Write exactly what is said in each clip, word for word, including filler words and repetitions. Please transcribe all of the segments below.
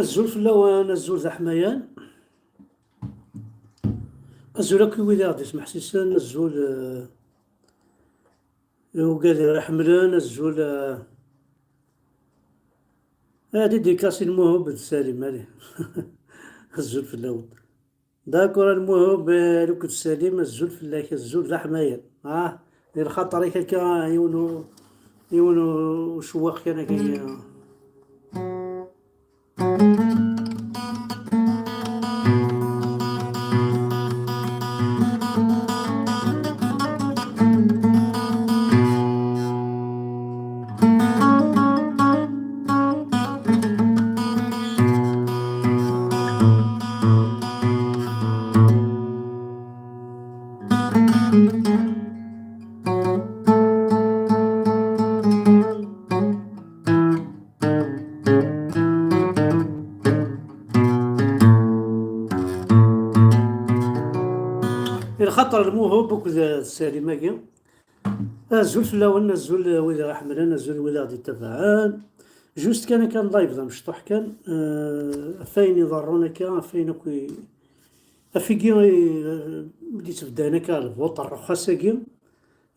Azul fell-awen, azul d aḥmayan. Azul akk i wid i ɣ-d-ismeḥsisen, azul, eh, i ugad i ɣ-iḥemmlen, azul, eh, eh, dédicace i Lmuhub d Salim, allez. Azul fell-awen. D'accord, a Lmuhub, eh, akked Salim, azul fell-ak, azul d aḥmayan. Ah, di lxaṭer-ik akka, yiwen u-, yiwen u-, ucewwaq kan akka. I lxaṭer Lmuhub akked Salim-agi. Azul fell-awen, azul wid i ɣ-iḥemmlen, azul wid i ɣ-d-ittabaɛen. Just kan akka live d amecṭuḥ kan, eh, ɣef wayen iḍerrun akka, ɣef wayen akk i, ɣef wigi i, eh, i d-yettbeddayen akka lbuṭ, rrxas-agi,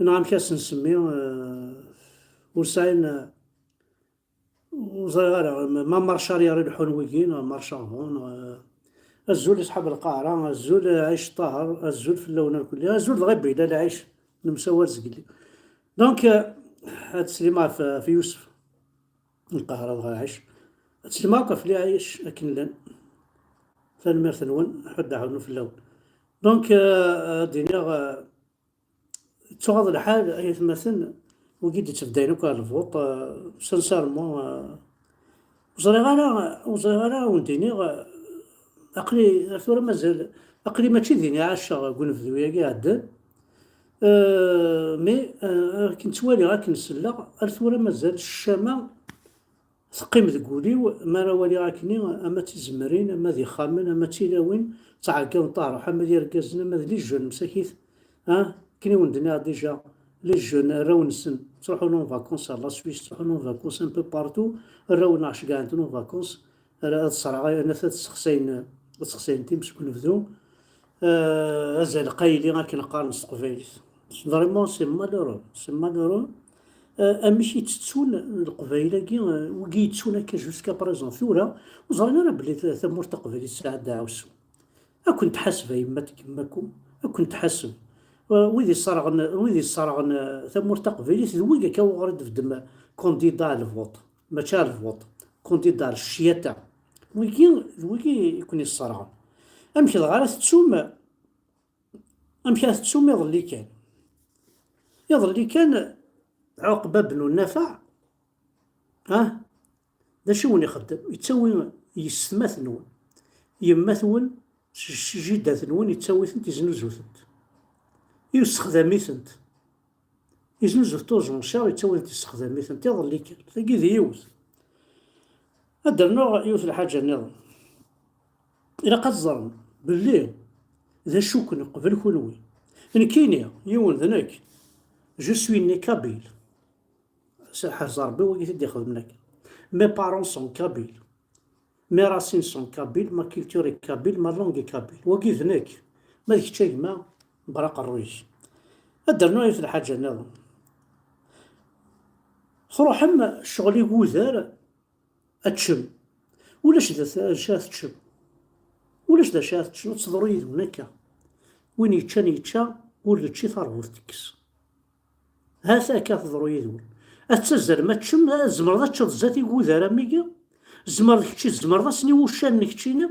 neɣ amek ad s-nsemmi, eh, ur sɛin, eh, Ur ẓriɣ ara, ma, ma marcharier i leḥḥun wigi, neɣ marchand, neɣ, eh, azul i ṣḥab lqaɛra, azul, eh, Ɛic Ṭaher, azul fell-awen irkelli, azul dɣa Beyla Lɛic, nemsawal zgelli. Donc, eh, ad teslim ɣef, ɣef Yusef Lqaɛra dɣa Ɛic. Ad teslim akk ɣef Lɛic akken llan. Tanemmirt-nwen, ḥedd aɛawnu fell-awen. Donc, eh, ad d-iniɣ, eh, Ttuɣaḍ lḥal, ay atmaten, wigi d-ittebdayen akk ar lvuṭ, euh, sincèrement, euh, ur ẓriɣ ara, ur ẓriɣ ara, ur wen-d-iniɣ, euh, aql-i, ar tura mazal, aql-i mačči din i ɛaceɣ deg unebdu-agi iɛeddan, euh, mais, euh, akken ttwaliɣ, akken selleɣ, ar tura mazal ccama teqqim deg wul-iw, mi ara waliɣ akkenni, ama d tizemrin, ama d ixxamen, ama d tilawin, ttɛeggiḍen ṭaruḥ, ama d irgazen, ama d les jeunes, msakit, ah, akken i wen-d-nniɣ déjà, les jeunes, arraw-nsen, ttruḥun en vacances à la Suisse, ttruḥun en vacances un peu partout, arraw-nneɣ ceggɛen-ten en vacances, ara ad ṣerɛen, ad sexsayen, ad sexsayen times deg unebdu. Euh, azal qayli akken qqaren s teqbaylit. Vraiment, c'est malheureux, c'est malheureux. Euh, amek i ttettun Leqbayel-agi, euh, wigi yettun akka jusqu'à présent. Tura, ur ẓrin ara belli ta-, tamurt taqbaylit tesɛa ddeɛwessu. Ad ken-tḥaseb a yemma n yemma-kum, ad ken-tḥaseb. Euh, wid yesserɣen, wid yesserɣen, euh, tamurt taqbaylit, d wigi akka wuɣur i d-tbeddem candidat à le vote. Mačči à le vote, candidat à le cciyata. Wigi, d wigi i ken-yesserɣen. Amek dɣa ara tettum Amek ara tettum iḍelli kan? Iḍelli kan, Ɛuqba ben Unnafaɛ, ah, d acu i wen-ixeddem? Yettawi yessetma-twen, yemma-twen, s-, s-, jiddat-nwen, yettawi-tent, yeznuzu-tent. Yessexdam-itent. Yeznuzu-tent aux enchères, yettawi-tent, yessexdam-itent iḍelli kan. Tagi d yiwet. Ad d-rnuɣ yiwet lḥaǧa nniḍen. Ilaq ad teẓrem belli d acu-ken qbel kunwi. Nekkini, yiwen d nekk, je suis né kabyle. Ḥerz Rebbi wagi i t-id-ixedmen akka. Mes parents sont kabyles. Mes racines sont kabyles, ma culture est kabyle, ma langue est kabyle. Wagi d nekk. Ma d kečč a gma, bra aqerruy-ik. Ad d-rnuɣ yiwet lḥaǧa nniḍen. Truḥem ccɣel igudar ad teččem. Ulac d acu ara teččem. Ulac d acu ara teččem, ad teḍru yid-wen akka. Win yeččan yečča, ur nečči tarbut tekkes. Hata akka teḍru yid-wen. Ad tettazzalem ad teččem, tzemreḍ ad teččeḍ zdat igudar am wigi? Tzemreḍ kečči, tzemreḍ ass-nni wuccanen keččini?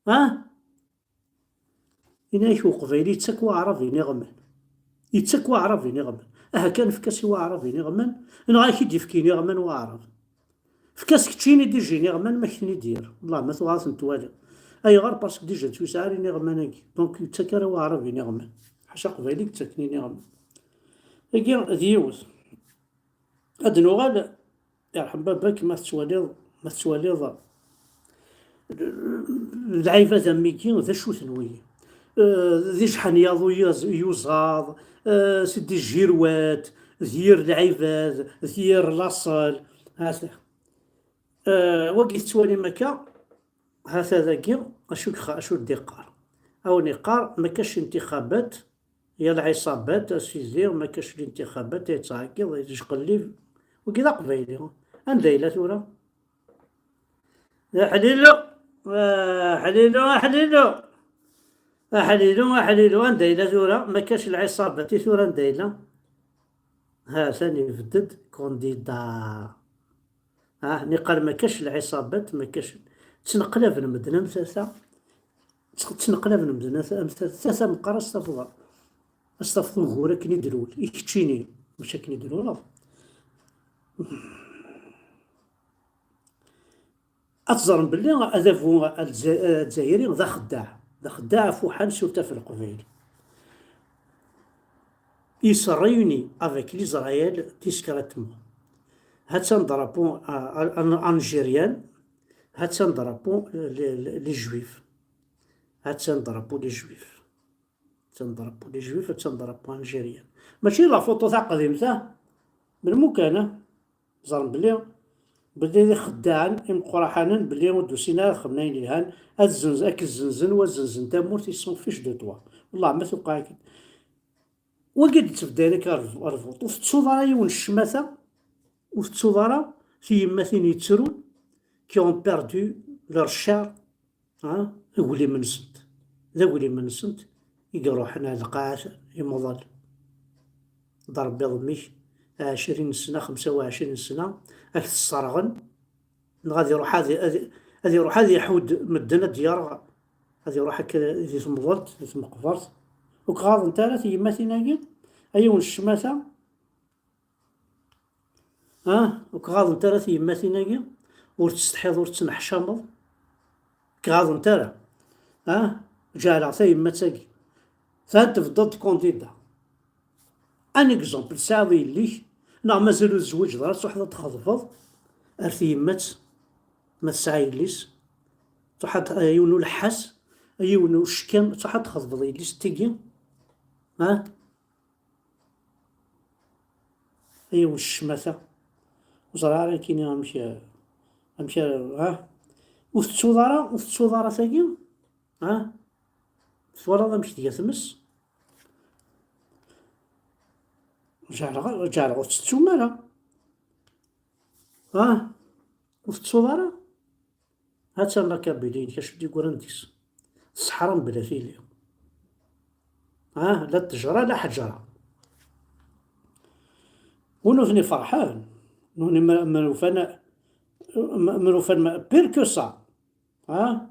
Ah? Ini-ak uqbayli yettak waɛrab iniɣman. Yettak waɛrab iniɣman. Aha kan efk-as i waɛrab iniɣman, neɣ ad ak-id-ifk iniɣman waɛrab. Efk-as keččini déjà iniɣman ma k-ten-id-yerr. Wellah ma tuɣal ad ten-twaliḍ. Ayɣer? Parce que déjà ur yesɛi ara iniɣman-agi. Donc ur yettak ara waɛrab iniɣman. Ḥaca aqbayli i yettaken iniɣman. Agi d yiwet. Ad nuɣal, yerḥem baba-k, ma tettwaliḍ, ma tettwaliḍ lɛibad am wigi, d acu-ten wigi? Eh, d ijeḥḥan yaḍu yuz-, yuẓaḍ, eh, c'est des girouettes, d yir lɛibad, d yir laṣel. Hata. Eh, wagi tettwalim akka, hata dagi, acu i k-, acu d-iqqar? A wen-iqqar, ma kac intixabat, ya lɛiṣabat, a sidi, ma kac lintixabat, ay ttɛeggiḍ, ay tejqellib. Wagi d aqbayli. Anda yella tura? Aḥlilu, aḥlilu, aḥlilu. Aḥlilu, aḥlilu, anda yella tura? Ma kac lɛiṣabat i tura anda yella? Ha, sani ibedd-d kandida. Ah, niqal ma kac lɛiṣabat, ma kac. Ttneqlaben medden am tata. Tt-, ttneqlaben medden am tata, am tata, tata meqqar ad s-tafeḍ. Ad s-tafeḍ ugur akken i d-lul. I keččini, mačči akken i d-luleḍ. Ad teẓrem belli adabu alza-, azzayri d axeddaɛ. D axeddaɛ afuḥan, surtout ɣef Leqbayel. Il se réunit avec l'Israël discrètement. Ha-tt-an drapeau, euh, al-, an-, algérien, ha-tt-an drapeau, euh, les, les, les juifs. Ha-tt-an drapeau les juifs. Ha-tt-an drapeau les juifs, ha-tt-an drapeau algérien. Mačči la photo taqdimt, ah. Melmi kan, ah. Ẓren belli, belli d ixeddaɛen imeqqraḥanen, belli ur d-usin ara ad xedmen ayen yelhan, ad zenz-, ad k-zzenzen, wa zzenzen tamurt, ils s'en fichent de toi. Wellah, ma tuqeɛ akken. Wagi d-ttbeddayen akka ar, ar lbuṭ. Ur tettuḍ ara yiwen ccmata, ur tettuḍ ara tiyemmatin yettrun, qui ont perdu leur chair, ah, aglim-nsent. D aglim-nsent i iruḥen ar lqaɛat imuḍal. D Rebbi d mmi-k, ɛecrin sna, xemsa u ɛecrin sna, ad k-sserɣen, neɣ ad iruḥ ad, ad, ad iruḥ ad iḥudd medden, ad d-yerɣ, ad iruḥ akka di temḍelt, di tmeqbert. Ur k-ɣaḍent ara tyemmatin-agi, a yiwen ccmata? Ah, ur k-ɣaḍent ara tyemmatin-agi? Ur tettsetḥiḍ, ur tettneḥcameḍ? Ur k-ɣaḍent ara? Ah, ǧeɛleɣ tayemmat-agi. Ta tebded kandida. Un exemple, tesɛiḍ yelli-k, neɣ mazal ur tezwiǧeḍ ara, truḥeḍ ad txeḍbeḍ ar tyemmat, ma tesɛa yelli-s, truḥ ad, a yiwen uleḥḥas, a yiwen ucekkan, truḥ ad txeḍbeḍ yelli-s n tigi, ah? Ay ccmata. Ur ẓriɣ ara nekkini amek, amek ara, ha? Ur tettuḍ ara, ur tettuḍ ara tagi? Ha? Twalaḍ amek tga tmes? Ǧeɛleɣ, ǧeɛleɣ ur tettum ara. Ha? Ur tettuḍ ara? Ha-tt-an la Kabylie-inek, acu d-yeggran deg-s? Ṣṣeḥra mebla tili. Ah, la ttejra, la ḥejra. U nutni ferḥen. Nutni ma, ma ufan, ma, ma ufan ma, pire que ça. Ah?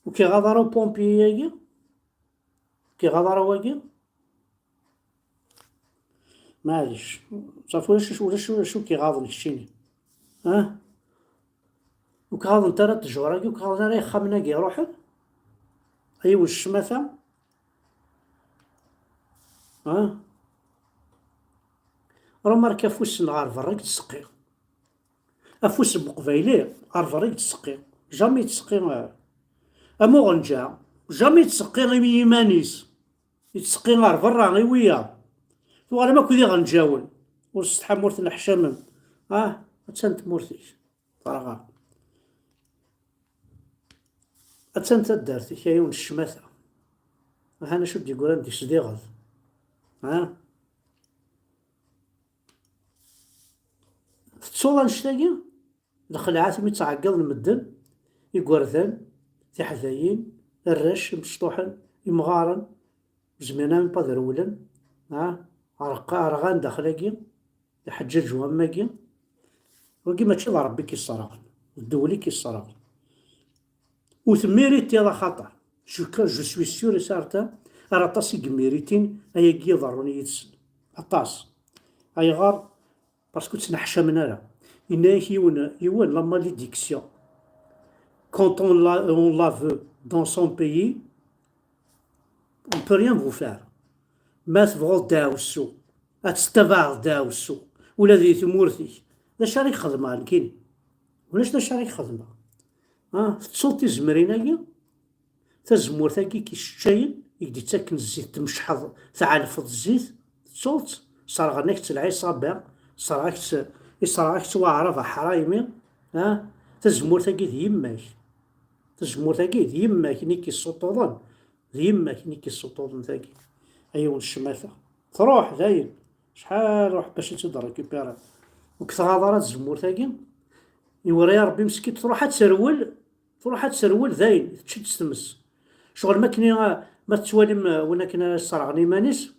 Ur k-iɣaḍ ara upompier-agi? Ur k-iɣaḍ ara wagi? Maɛlic. Ṣafi ulac, ulac, ulac ur k-iɣaḍen keččini. Ah? Ur k-ɣaḍent ara ttjur-agi, ur k-ɣaḍen ara ixxamen-agi iruḥen? A yiwen ccmata? Ah? Remarque afus-nneɣ ɣer berra i yettseqqi. Afus n uqbayli ɣer berra i yettseqqi. Jamais yettseqqi, ah, am uɣenǧa. Jamais yettseqqi i yiman-is. Yettseqqi ɣer berra, i wiyaḍ. Tuɣalem akk d iɣenǧawen. Ur tsetḥam, ur tenneḥcamem. Ah, Attan tmurt-ik terɣa. Attan taddart-ik, ay yiwen n ccmata. Ahan acu d-yeggran deg-s diɣen. Ha? Tettuḍ annect-agi? Lxelɛat mi ttɛeggiḍen medden, igerdan, tiḥdayin, arrac, imecṭuḥen, imɣaren, ur zmiren ara ad rewlen, ha? Rɣan daxel-agi, iḥeǧǧaǧu am wagi. Wagi mačči d Ṛebbi i k-isserɣen, d ddewla i k-isserɣen. Ur temmiritiḍ axaṭer. Je, je suis sûr et certain, ar aṭas i yemmiritin ayagi iḍerrun yid-sen. Aṭas. Ayɣer? Parce que ur ttneḥcamen ara. Yenna-yak yiwen, yiwen, la malédiction. Quand on la, on la veut dans son pays, on peut rien vous faire. Ma tebɣuḍ ddeɛwessu, ad tettabaɛeḍ ddeɛwessu, ula di tmurt-ik. D acu ara k-xedmeɣ nekkini? Ulac d acu ara k-xedmeɣ. Ah, tettuḍ tizemrin-agi? Tazemmurt-agi i k-isseččayen, i k-d-ittakken zzit, tmecḥeḍ, tɛelfeḍ zzit, tettuḍ-tt, serɣen-ak-tt lɛiṣaba, serɣ-ak-tt, iserɣ-ak-tt waɛrab aḥraymi, ah, tazemmurt-agi d yemma-k. Tazemmurt-agi d yemma-k, nekk issuṭṭuḍen, d yemma-k, nekk issuṭṭuḍen tagi. A yiwen ccmata. Truḥ, dayen. Acḥal ruḥ bac ad tt-id-récupérer. Ur k-tɣaḍ ara tzemmurt-agi. Iwra-ya Ṛebbi meskint, truḥ ad terwel, truḥ ad terwel, dayen, tečč-itt s tmes. Ccɣel ma akken, ma tettwalim, eh, win akken ara yesserɣen iman-is,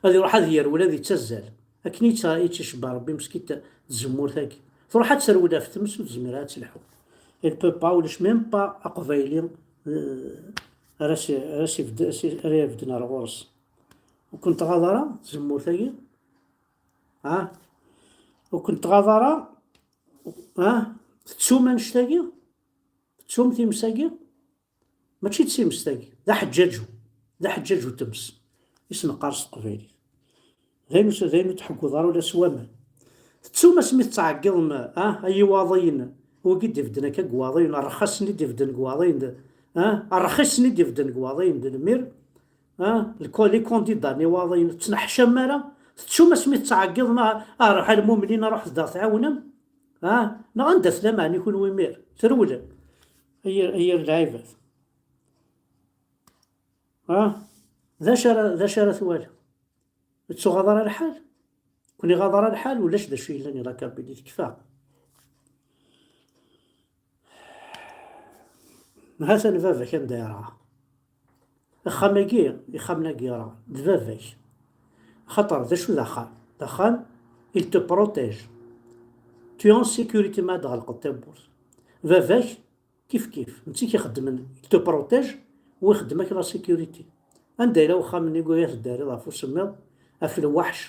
ad iruḥ ad yerwel, ad yettazzal. Akken i tt-, i tt-icebba Ṛebbi meskint tzemmurt-agi. Truḥ ad terwel ɣef tmes, ur tezmir ara ad telḥu. Il peut pas, ulac même pas aqbayli, eh, ara s-, ara s-ibed-, ara s-, ara ibedden ar ɣur-s. Ur kent-tɣaḍ ara tzemmurt-agi? Ha? Ur kent-tɣaḍ ara? Ha? Tettum annect-agi? Tettum times-agi? Mačči d times-agi, d aḥeǧǧaǧu. D aḥeǧǧaǧu n tmes i s-neqqar s teqbaylit. D ayen ur s-, d ayen ur tḥegguḍ ara ula s waman. Tettum asmi tettɛeggiḍem, ah, ay iwaḍiyen, wigi d-ibedden akka deg waḍiyen, rrxasen i d-ibedden deg waḍiyen, d, ah, rrxisen i d-ibedden deg waḍiyen d lmir, ah, lko-, les candidats n iwaḍiyen, ur ttneḥcam ara, tettum asmi tettɛeggiḍem, ah, ah, ruḥ a lmumnin, ruḥet daɣ tɛawnem, ah, neɣ anda tella meɛni kunwi mir, trewlem, ay yir, ay yir lɛibad. Ah, d acu ara, d acu ara twalim? Ur ttuɣaḍ ara lḥal? Ur ken-iɣaḍ ara lḥal? Ulac d acu yellan i la Kabylie, tekfa. Ha-t-an baba-k anda yerɣa. Axxam-agi, ixxamen-agi yerɣa, d baba-k. Axaṭer d acu d axxam? D axxam, il te protège. Tu es en sécurité ma ad tɣelqeḍ tawwurt. Baba-k, kif kif, netta i k-ixeddmen, il te protège, u ixeddem-ak la sécurité. Anda yella uxxam-nni i d-terriḍ ɣef usemmiḍ, ɣef lweḥc,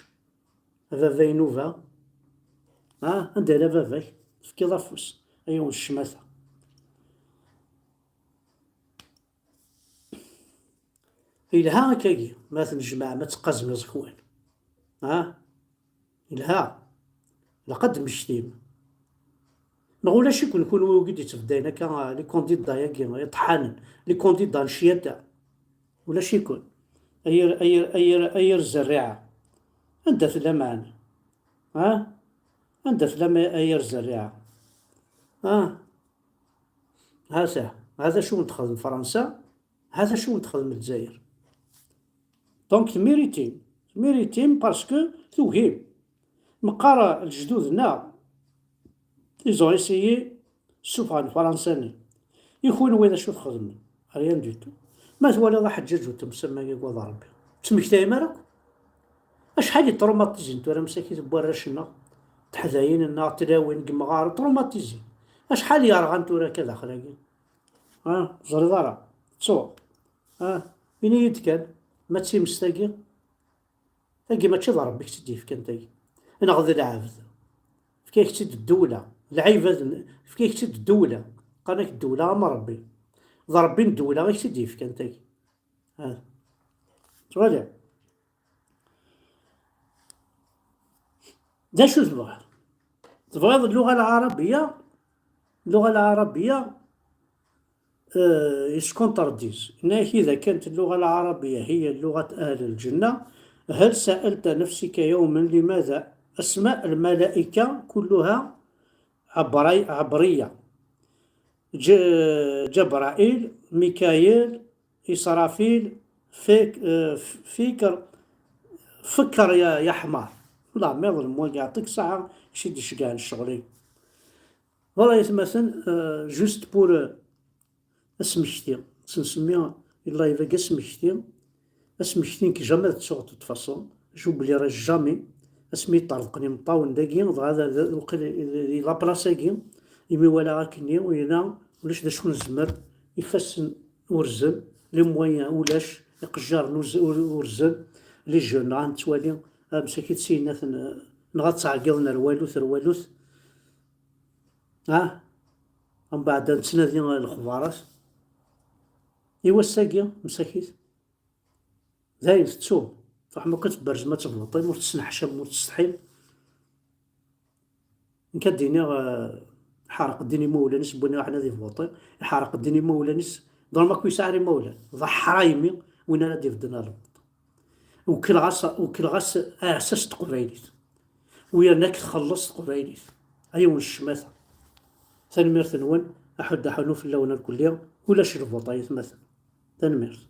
a baba inuba? Ah, anda yella baba-k? Tefkiḍ afus, ay yiwen ccmata. Yelha akkagi, ma tnejmaɛem ad teqqazem iẓekwan. Ah? Yelha. Ilaq ad d-temmektim. Neɣ ulac-iken kunwi wigi d-yettbeddayen akka, ah, les candidats-agi iṭḥanen, les candidats n cciyada? Ulac-iken. Ay yir, ay yir, ay yir, ay yir zerriɛa. Anda tella meɛna? Ah? Anda tella me-, ay yir zerriɛa? Ah? Ha-t-a, ha-t acu n texdem Fransa, ha-t acu n texdem Lezzayer. Donc, tmiritim, tmiritim parce que tugim. Meqqar lejdud-nneɣ, ils ont essayé ssufɣen Fransa-nni. I kunwi d acu txedmem? Rien du tout. Ma twaliḍ aḥeǧǧaǧ u temsem-agi deg waḍ Ṛebbi, ttmektayem ara akk? Acḥal i traumatisent tura msakit n warrac-nneɣ, teḥdayin-nneɣ, tlawin, deg yemɣaren, traumatisent. Acḥal yerɣan tura akka daxel-agi? Ah, ẓriḍ ara, ttuɣ. Ah, ini-yi-d kan, ma d times tagi? Tagi mačči d Ṛebbi i k-tt-id-yefkan tagi, neɣ d lɛebd? Tefka-yak-tt-id ddewla, lɛibad n-, tefka-yak-tt-id ddewla, qqaren-ak ddewla am Ṛebbi. D Ṛebbi n ddewla i k-tt-id-yefkan tagi. Ah. Tettwaliḍ? D acu tebɣiḍ? Tebɣiḍ lluɣa lɛarabiya? Lluɣa lɛarabiya, eh, yeskunterdis. Yenna-yak: إذا كانت اللغة العربية هي لغة أهل الجنة، هل سألت نفسك يوما لماذا أسماء الملائكة كلها عبري-، عبرية. ج-، جبرائيل، ميكاييل، إسرافيل، فيك-، آه، ف-، فيكر، فكر يا، يا حمار. لا، ما يظلم، وين يعطيك الصحة، شي دي شقان الشغلين. Voilà يا تماثل، آه، juste pour، آه، asmekti. Sensmi, il live-agi asmekti. Asmekti nekk jamais ad ttuɣ de toute façon. J'oublierai jamais. Asmi yeṭṭerḍqen imeṭṭawen dagi, dɣa d, d, d, di la place-agi, imi walaɣ akkenni, u yella ulac d acu nezmer, ifassen urzen, les moyens ulac, iqejjaren uz-, ur-, urzen, les jeunes, neɣ ad nettwali, ah, msakit s yinnaten, eh, neɣ ad ttɛeggiḍen ar walut, ar walut. Ah, mbeɛd ad nettnadi lexbarat. I wass-agi, msakit. Dayen tettum. Truḥem akk ad tberzem ad tebluṭim, ur tesneḥcam, ur tsetḥim. Nekk ad d-iniɣ, eh, iḥreq ddin imawlan-is, wwin iruḥen ad ibluṭi, iḥreq ddin imawlan-is, ḍalma akk yesɛa ara imawlan. D aḥraymi win ara d-ibedden albuṭ. Wekleɣ-as, wekleɣ-as aɛessas n teqbaylit. U yerna ad k-txelleṣ teqbaylit. A yiwen ccmata. Tanemmirt-nwen, aḥuddu aḥunnu fell-awen irkelli, ulac lbuṭ ay atmaten. Tanemmirt.